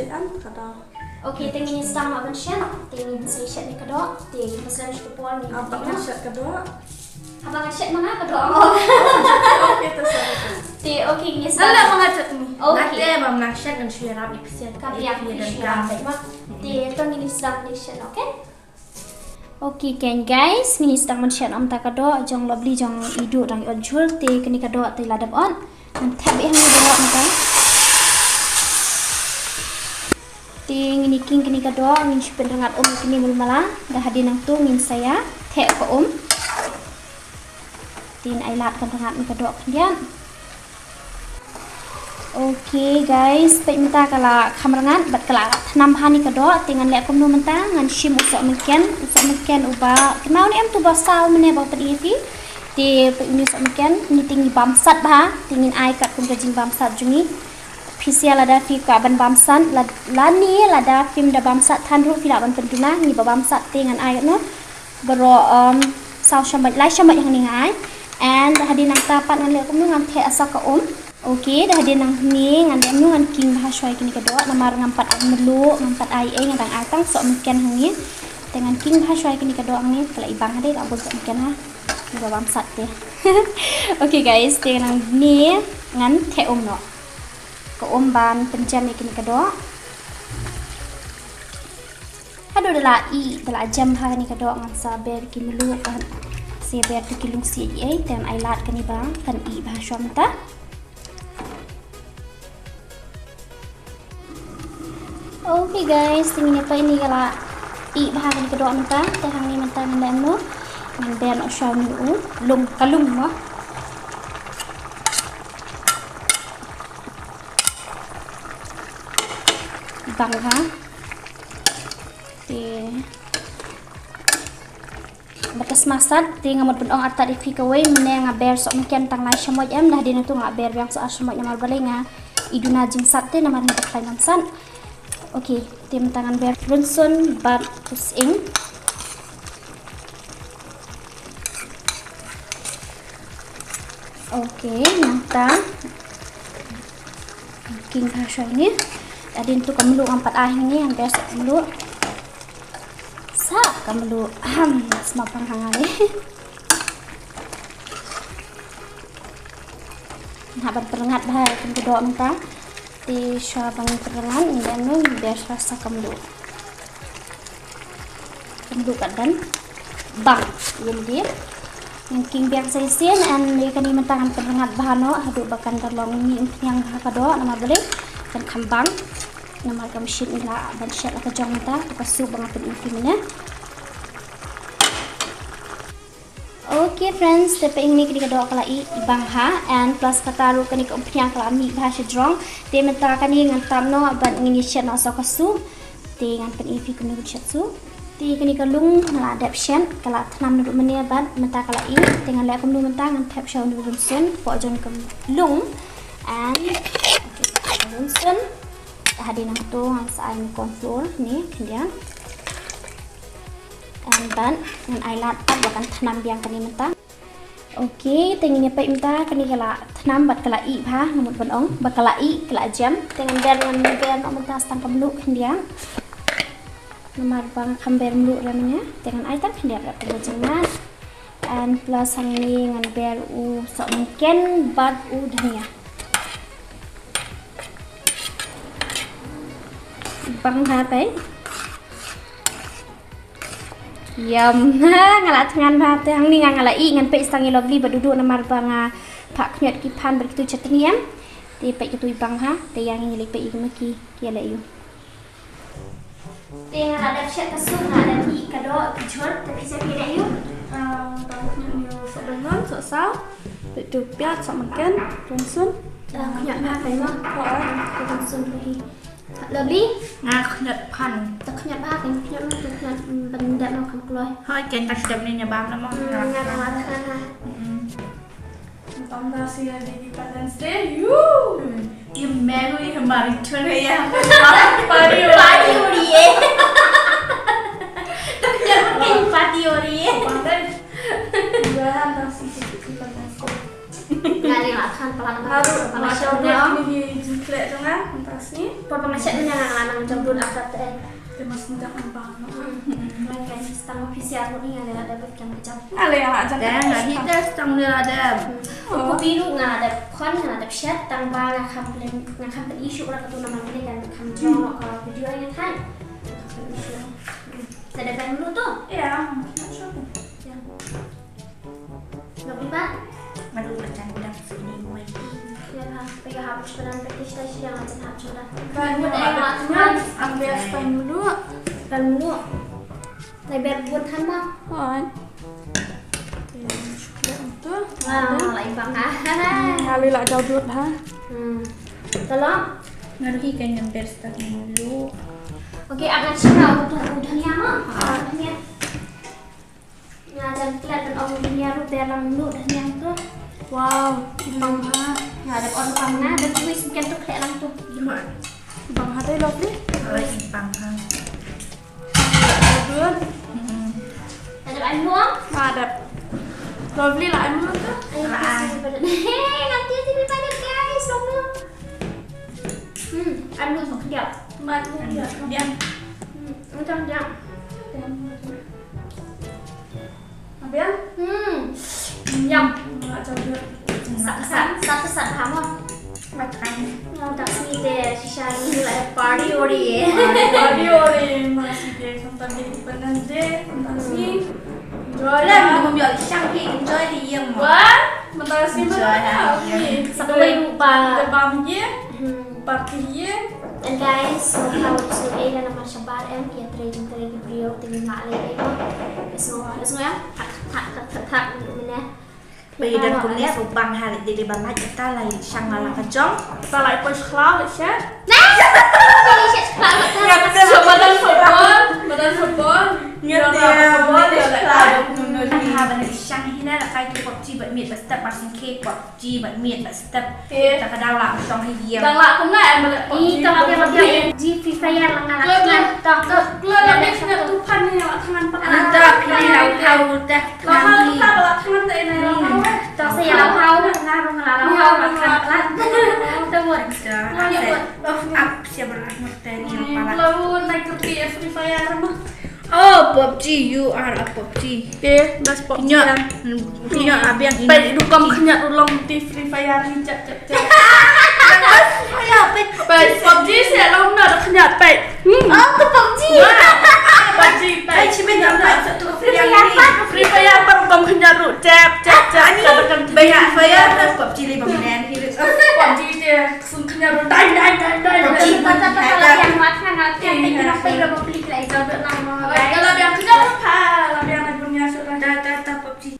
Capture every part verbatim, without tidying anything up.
pisa em ka doh. Okay, te ngin sdang ma ban shet, te ngin sa shet ïa ka doh, te ngin sa shet ka por ngin. Haba ngan shet ka doh. Haba ngan shet ma nga ka doh. Okay, te sorry. Te okay, ngin sdang. Ala ma nga shet ni. Okay. Te ba ngan shet ngan shu ïarap ïa pisa. Ka biang pisa. Te to ngin sdang ngin shet, okay? Okay, keiñ guys, ngin sdang ban shet ïa ka doh jong Lovely jong i Duh dang ïoh jhur, te kane ka doh te la dep ot. Ngan thep beit hangne baroh mynta. Te ngin ïa king kane ka doh, ngin shu pynrngat um ïa kane mul mala, da hadien nangta ngin sa ïa theh ka um. Te ngin ai lad kan rngat ïa ka doh khyndiat. Okay guys, peit mynta ka la kham rngat bad ka la thnam bha ïa ka doh, te ngan leh kumno mynta, ngan shim u sohmynken, u sohmynken uba kynmaw ne em, uto ba saw mynne ba pyn-i ïa phi. Te peit une u sohmynken, une te ngi bamsat bha, te ngin ai katkum ka jingbamsat jong ngi. Phi sngewthuh lada phi kwah ban bamsat, lad-, lane lada phim da bamsat than ruh phi lah ban pynduna, ngi ba bamsat te ngan ai katno. Baroh, um, saw shamoit, lai shamoit hangne nga ai. And hadien nangta pat ngan leh kumno, ngan theh sa ka um. Okay, da hadien nangne ngan leh kumno, ngan king bha shuwa ïa kane ka doh, namar ngam pat ai mluh, ngam pat ai ei, nga dang ai tang sohmynken hangne. Te ngan king bha shuwa ïa kane ka doh hangne, ka la i bang ha dei, la bun sohmynken ha. Ngi ba bamsat te. Okay guys, te nangne ngan theh um noh. Ka um ban pynjem ïa kane ka doh. Haduh da la ih, da la jem bha kane ka doh, ngan sa ber ki mluh, kan sa ber tu ki lungsiej ei, te ngan ai lad kane ba kan ih bha shuwa mynta. Okay guys, te ngin ïa peit ne ka la ih bha kane ka doh mynta, te hangne mynta ngan leh kumno, ngan ber noh shuwa une u lum, ka lum mo. Bang ha. Te ba ka smasat, te nga mut ban ong artat ïa phi kawei, mynne nga ber sohmynken tang lai shamoit em, da hadien nangta nga ber biang sa ar shamoit namar balei nga i duna jingsat te namar nga ba khlaiñ ban sat. Okay, te mynta ngan ber rynsun bad u sying. Okay, nangta king ka shoi ni. Adin tu ka mluh ngam pat ai ni, ngam bes mluh. Sa ka mluh. Ahem, sma pang hang ai. Nga ban pyrngat bha kin kudok nangta. Te sha ban pyrngat, ngam bes sha sa ka mluh. Ka mluh kat ban bang ïa lade. Ngan king biang sa shisien, and ïa kane mynta ngan pynrngat bha noh haduh ba kan da long mih umphniang bha ka doh, namar balei kan kham bang. Namar ka machine la ban shet la ka jong mynta, ka soup ba nga pyn-i phi mynne. Okay friends, te peit hangne kane ka doh ka la ih bang bha, and plus kata ruh kane ka umphniang ka la mih bha shajrong. Te mynta kane ngan tap noh bad ngin ïa shet noh sa ka soup. Te ngan pyn-i phi kumno ban shet soup. Te kane ka lung nga la dep shet, ka la thnam naduh mynne bad mynta ka la ih. Te ngan leh kumno mynta, ngan thep sha u rynsun hapoh jong ka lung. And, okay, rynsun. Hadien nangto ngan sa ai corn flour ne khyndiat. And bad ngan ai lad pat ba kan thnam biang kane mynta. Okay, te ngin ïa peit mynta, kane ka la thnam bad ka la ih bha, nga mut ban ong ba ka la ih, ka la jem. Te ngan ber, ngan ber noh mynta sa tang ka mluh khyndiat. Namar ba nga kham ber mluh re mynne. Te ngan ai tang khyndiat bad ka jingngat. And plus hangne ngan ber u sohmynken bad u dhania. Bang bha peit. Yum. Nga la thngan bha te hangne nga, nga la ih, ngan peit sa tang ïa Lovely bad Dudu namar ba nga phah khñiot ki phan bad kitu chutney em. Te peit kitu i bang bha, te ïa ngi leit peit ïa ki ma ki, ki ïa leh ïa u. Te nga la dep shet ka soup, nga la dep ih ka doh, ki jhur, te phi sa phi leh ïa u. Ah, tang khñiot ïa u sohbynnon, sohsaw. Peit tu piat, sohmynken, rynsun. Ah, khñiot bha peit mo. Oh, oh. Rynsun peit hi. Lovely. Nga khñiot phan. Ta khñiot bha, ta khñiot mo, ta khñiot, mm, ban dep mo kham kloi. Hoi, ken ta step ni nya bam na mo. Mm, nga nga ta ha ha. Mm. Tam da si ya di Independence Day. Yu. Ye melu ye mari chun ya. Party ho rahi hai. Party ho rahi hai. Ta khñiot mo, party ho rahi hai. Pandai. Yu ha da si Independence Day. Nga ri la than palat. Haru, palat ma sha sha ri ri jingkhleh jong nga mynta sngi. Por ba nga shet mynne nga la nang jam dun akat te. Te mas ndak nang bang. Nga kan stang office ya ru ni nga la da bet kan jam. Nga le la jam. Te nga hi te stang ni la da. Ko biru nga la da khon nga la da shet tang ba nga kham plen nga kham plen issue ra ka tu namar ni kan kham jong ka video nga thai. Kham plen issue. Te da kan lu tu. Ya, not sure. Ya. Nga pynbah. Nga dei ba jan dang sini wei. Ya ha, pynbah ha, pynbah practice ta shi yang ajan ha, pynbah. Kan mut eh, mat man. Ang best pan mulu. Pan mulu. Lai ber bun than ma. Hoi. Ya, shukriya untuk. Wah, lai bang ha. Ngali la jauh dut ha. Hmm. Tolong. Nga ruhi kan yang best pan mulu. Okay, akan sih mau tu udah ya ma. Udah ya. Nga dang klet ban ong nia ruh ber lang mluh da niang tu. Wow, i bang ha. Nga dang ong bang ha, dang twist mungkin tu klet lang tu. Bang ha dei Lovely. Oi, i bang ha. Dun. Ada ai mluh? Ada. Lovely lah ai mluh tu. Ai mluh. Nanti jadi banyak guys, mluh. Hmm, ai mluh tu kejap. Mat mluh dia. Dia. Hmm, macam dia. Abiang? Hmm. Yum. Nga jauh. Sat sat sat sat ha mo. Makan. Nga tak sini te shisha ni la party ori ye. Party ori masih de sampai di penande masih. Enjoy lah. Enjoy lah. Enjoy lah. Wah, masih enjoy lah. Satu lagi lupa. Kita bam ye. Hmm. Party ye. And guys, so how to area na mashabar em ki atre jing atre ki brio te ni ma le area. So, so ya. Thak thak thak thak thak ni ne. Pei dan kumne so bang ha le dei ba ma kita la shang la ka jong. Ta la poi shklau le sha. Nah. Ni sha shklau. Ngat te so badan football, badan football. Ngat te football le shklau. Ha ban shang hi na la kai tu pop chi ba miet ba step ba sing ke pop. Ji bad miet bad step. Eh. Ta ka dang la shong hi yem. Dang la kumne em bad. Ih, ta la biang biang. Ji Free Fire la nga la thngan. Ta ta. Kla la biang sna tu phan ni la thngan pa. Anta phi la hau ta. La hau ta la thngan ta ina la hau. Ta sa ya la hau. Arung la la la la la. Tawon. Ap siapa nak ngerti ni pala. Lalu nak ngerti ya Free Fire mah. Oh, PUBG, you are a PUBG. Eh, bas PUBG. Nya, nya abiang ini. Pai dukam khyndiat ruh long ti Free Fire ni chat chat chat. Free Fire, pai. Pai PUBG se long na khyndiat pai. Hmm. Oh, tu PUBG. Wah, PUBG pai. Pai chimen yang pai satu Free Fire ni. Free Fire pai dukam khyndiat ruh chat chat chat. Ani, pai Fire na PUBG le bang nen hiru. PUBG je. Sum khyndiat ruh dai dai dai dai. Ji pata pata la biang wat na ngat yang tek na pai la bapli klai jawab lang mo. Oi, la biang khyndiat ruh pha, la biang na bunya sura. Da da da PUBG.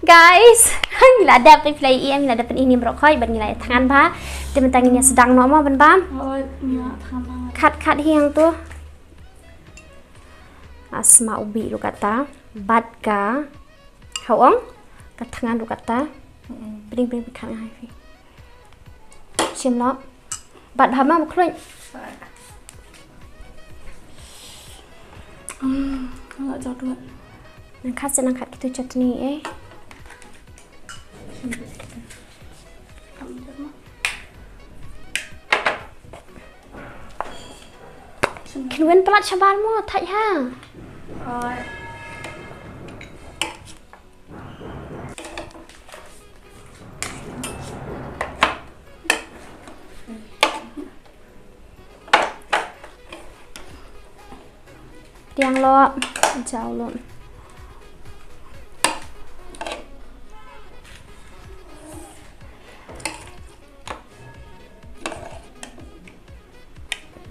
Guys, ngi la dep pynplay em, ngi la dep pyn-i nim rok khoi, bad ngi la thngan bha. Te mynta ngin ïa sdang noh mo ban bam. Oi, ngi la thngan bha. Khat khat hi hangto. Asma ubi ruh kata. Bad ka. Hawong. Ka thngan ruh kata. Mm-mm. Pring pring pring khat ngai phi. Shim lo. Bad hama mukhlun. Hmm, ka la jauh duh. Nang khat se nang khat kitu chutney eh. Kynwin palat shabar mo, thait ha. Oi. Tiang lo, jauh lo.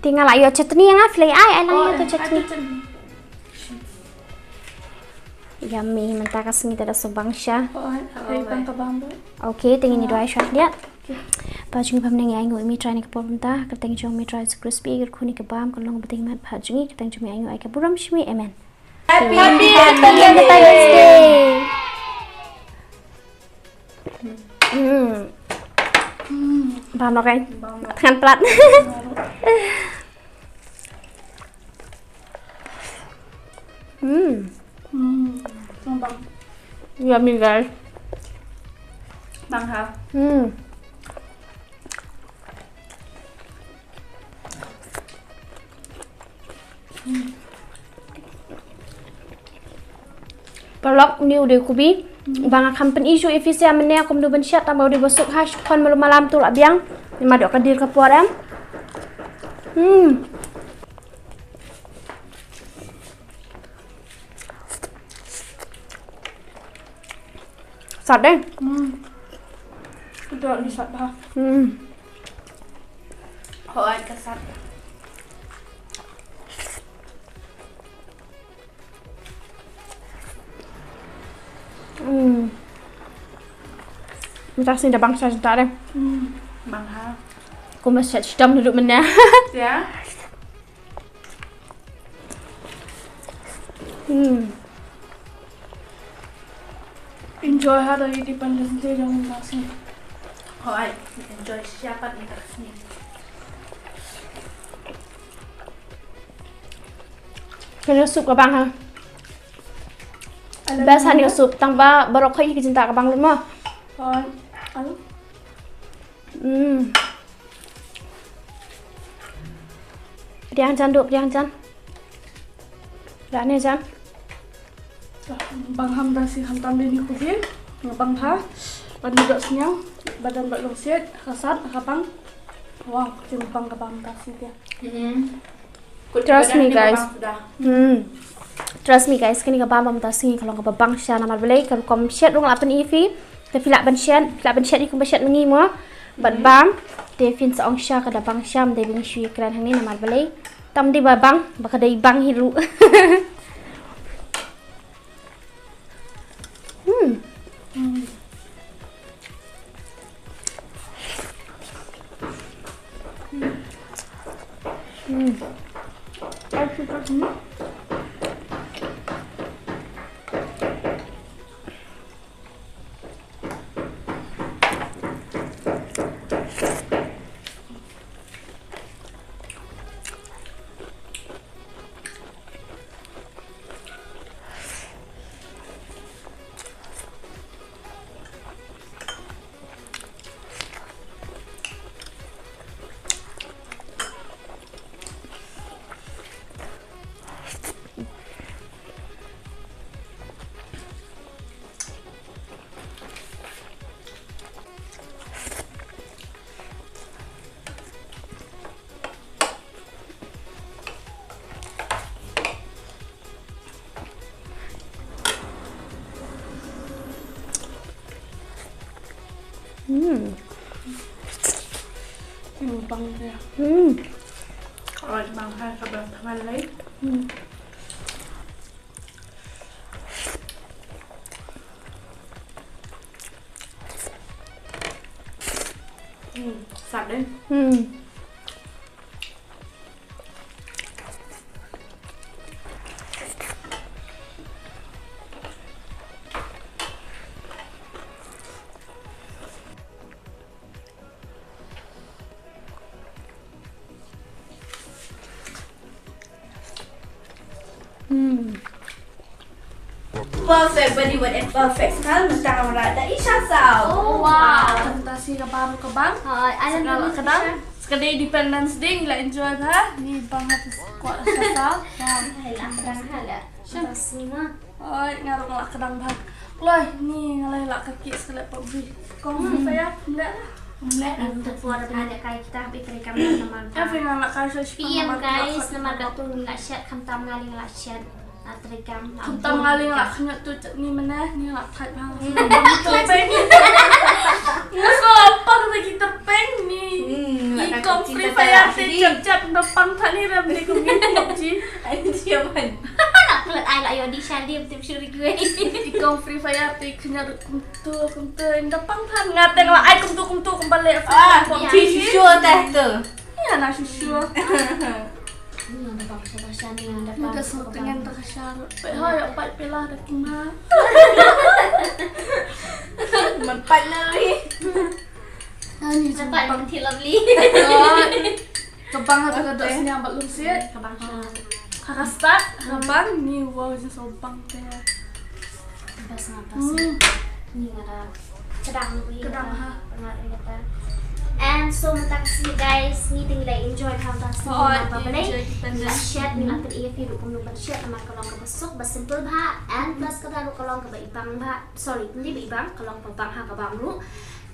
Te nga la ïoh chutney nga phi la ai, ai lang ïoh chutney. Yummy, mynta ka sngi te da shu bang sha. Oh, ai bang ka bam ba. Okay, te ngin ïa duwai shuwa khyndiat. Okay. Pa jong ngi ba ha bneng, ïa ainguh ïa mi Trai na ka por mynta, ka kyrteng jong me Trai Jisu Khrist, ka kyrkhu ne ka bam ka long ba dei mat pa jong ngi, ka kyrteng jong me ainguh ai ka burom sha me. Amen. Happy Independence Day. Hmm. Hmm. Bam noh kai. Bam noh. Thngan palat. Hmm. Hmm. Bang. Yummy, guys. Bang ha. Hmm. Paralok, une u dei u kubi. Ba nga kham pyn-i shuh ïa phi sha mynne kumno ban shet, tang ba u dei ba suk ha, shi khon malu malam tu la biang. Namar dei ka dei ka por em. Hmm. Sat dei. Hmm. Ka dei ni sat bha. Hmm. Hooid ka sat. Hmm. Mynta sngi da bang sha jynta dei. Hmm. Bang ha. Kumba shet shitom naduh mynne. Ya. Hmm. Enjoy ha da Independence Day jong mynta ka sngi. Hooid, enjoy sha pat mynta ka sngi. Kane ka soup ka bang ha. Best ha kane ka soup, tang ba baroh khoit hi ka jynta ka bang lut mo. Hooid. Alo. Hmm. Pdiang jan, duh pdiang jan. Rah ne jan. Bang ha mynta sngi khamtam dei ne khublei. Nga bang ha. Ban mih doh sniang, ba don bad longsiej, ka sat, ka bang. Wow, ka bang ka bang mynta sngi te. Hmm. Trust me, guys. Hmm. Trust me, guys, kane ka bam mynta sngi ka long kaba bang sha namar balei ka rukom shet ruh nga la pyni ïa phi. Te phi lah ban shet, phi lah ban shet ïa kumba shet ma ngi mo. Bad bam te phin sa ong sha ka da bang sha, ym dei ba ngi shu ïakren hangne namar balei. Tam dei ba bang, ba ka dei bang hi ruh. Hmm. Ai, suka sini. Hmm. Mukbang dia. Hmm. Oi, bang hai ka bang thaman lai. Hmm. Hmm, sap deh. Hmm. Hmm. Perfect body with a perfect smile, mynta nga wanrah da Isha Saw. Oh, wow. Mynta sngi kaba ruh ka bang. Hooid, ai, sa nga la kdang. Sa ka dei Independence Day, ngi la enjoy bha. Ngi bang ha ka kwah Isha Saw. Wow. Hai la kdang ha la. Mynta sngi ma. Oi, nga ruh nga la kdang bha. Kloi, ni nga la ïaleh ka kit sa ka leh pop bi. Kong, hmm, Free Fire, ym leh lah. Ym leh lah. Te por ba nga leh kai kita hap ïa trei kamera namar. Eh, Free, nga la kai sa shi. Phi ïam guys, namar katto ngi la shet, khamtam nga lei nga la shet. La trei kam. Khamtam nga lei nga la khñiot tu ni mane, ni la thait bha. Hmm. Khamtam tu peng. Nga sa la pang na ki tyrpeng ni. Hmm, i kong Free Fire te chap chap na pang than ni rem ni kum ni pop ji. Ai ni ji man. Nak pelet ai la yo di Shaldi tip shuri gue. I kong Free Fire te khñiot kumtu kumtu inda pang than nga teng la ai kumtu kumtu kumba le. Ah, pop ji sure teh tu. Ïa na sure sure. Ni ynda pang sha ta sha ni ynda pang. Mynta sngewtyngen ta ka sha ruh. Peit hoi ïa pait pela da kima. Man pait na ri. Ani jin pait man thi lovely. Ka bang ha ka dok sniang bad lum siat. Ka bang sha. Ha ka start, ha ka bang ni wow jin so bang te. Best nga best. Hmm. Ni nga da. Kedang wi. Kedang ha. Pernah ri kata. And so mynta ka sngi guys, ngi te ngi la enjoy bha mynta ka sngi. Oh, namar ba balei ngi la shet, ngi la pyni ïa phi ruh kumno ban shet namar ka long kaba suk ba simple bha and plus kata ruh ka long kaba ibang bha. Sorry, ym dei ba ibang, ka long ba bang ha ka bang ruh.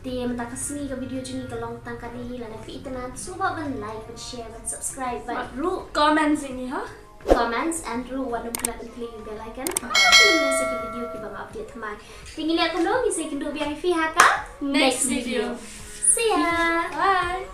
Te mynta ka sngi ka video jong ngi ka long tang kane hi, lada phi itynnad sngewbha ban like, ban share, ban subscribe, ban ruh comment ïa ngi ha. Comments and ruh wat nym klet ban click ïa u bell icon. Khnang ba phin ym miss ïa ki video kiba nga update thymmai. Te ngin ïa kynduh, ngin sa ïakynduh biang ïa phi ha ka next video. See ya. Bye.